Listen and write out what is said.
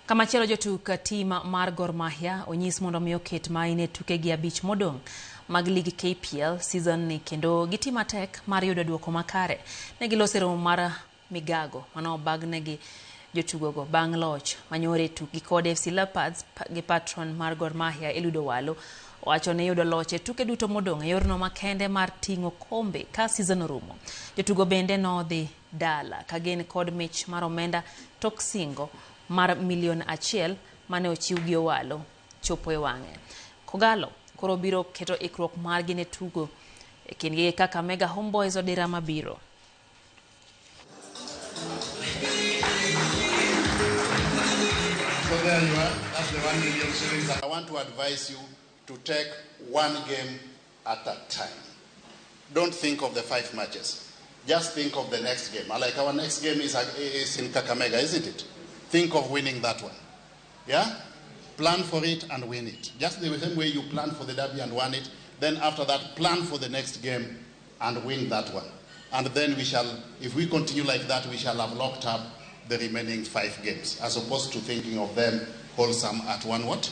Kamachielo jotuk tim mar Gor Mahia onyis mondo mi oket maino e tukegi abich modong' mag lig KPL season ni kendo giti matek mar yudo duoko makare. Ne giloso e romo mar migago mane obagnegi jotugogo bang' loch manyore e tukgi kod FC Leopards gi patron mar Gor Mahia Eliud Owalo owacho ni yudo loch e tuke duto modong' e yorno makende mar ting'o kombe ka season orumo. Jotugo bende nodhi dala ka gin kod mich mar omenda tok singo mar milion achiel mane ochiw gi Owalo chopo e wang'e. Kogalo koro biro keto ikruok margi ne tugo e kindgi gi Kakamega Homeboys odira mabiro. So there you are. That's the 1 million shillings. I want to advise you to take one game at a time. Don't think of the five matches. Just think of the next game. Like our next game is in Kakamega, isn't it? Think of winning that one. Yeah? Plan for it and win it. Just the same way you plan for the derby and won it. Then after that, plan for the next game and win that one. And then we shall, if we continue like that, we shall have locked up the remaining five games, as opposed to thinking of them wholesome at one what?